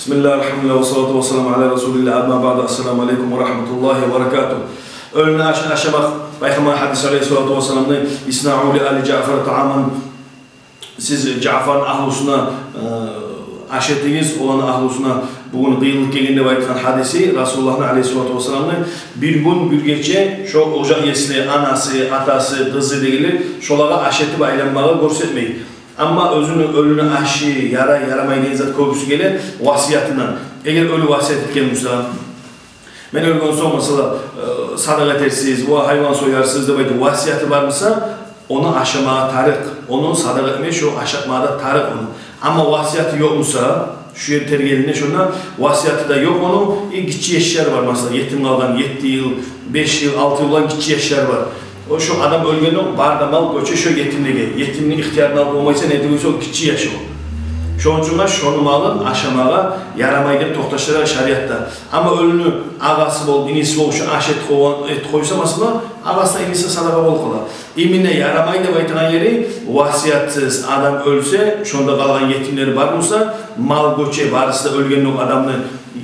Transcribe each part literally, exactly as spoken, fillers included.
Бисмиллагь, альгьамдулиллагь, ва салату ва саламу аля расулиллагь, амма баъд, ассаламу алейкум ва рагьматуллагьи ва баракатугь. Оьлюню ашын ашамакъ, Пайхаммар гьадиси алейгьиссалату вассаламны: «Иснау ли али Жаъфар тааман». Сиз Жаъфарны агьлюсюне, э, аш этигиз, оланы агьлюсюне бугюн къыйынлыкъ гелген деп айтгъан гьадиси Расулуллагьны алейгьиссалату вассаламны. Бир гюн, бир гече шо ожакъ еси, анасы, атасы, къызы дегенлер шолагъа аш этип айланмагъа гёрсетмей. Амма оьзюню оьлюню ашы ярай, ярамай деген зат кёбюсю геле васиятындан. Эгер оьлю васият этген буса, мен оьлген сонг, масала, э, садагъа этерсиз, ва гьайван соярсыз деп айтып васияты бар буса, ону ашамагъа тарыкъ, ону садагъа этме, шо ашатмагъа да тарыкъ ону. Амма васияты ёкъ буса, шу ер тергелине, шонда васияты да ёкъ ону, э, гиччи яшлары бар, масала, етим къалгъан, етти йыл, беш йыл, алты йыл болгъан гиччи яшлары бар. О, шо адам оьлгенден бар да мал гёче шо етимлеге. Етимни ихтиярын алып болмайсан, неге десе о гиччи яш о. Шону учун да шону малын ашамагъа ярамай деп токъташдыра шариатда. Амма оьлюню агъасы болуп, иниси болуп, шо аш этип къойгъан, этип къойса, масала, агъасына, инисине садагъа болуп къала. Именно ярамай деп айтагъан ери, васиятсыз адам оьлсе, шонда къалгъан етимлери бар буса, мал гёче барысы да оьлгенден адамны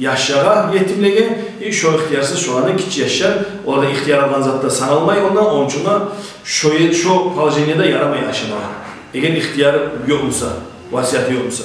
яшлагъа, етимлеге, э, шо ихтиярсыз шоланы, гиччи яшлар, олардан ихтияр алгъан зат да саналмай онда, ону учун да шо, шо положениеде ярамай ашамагъа. Эгер ихтияры ёкъ буса, васияты ёкъ буса.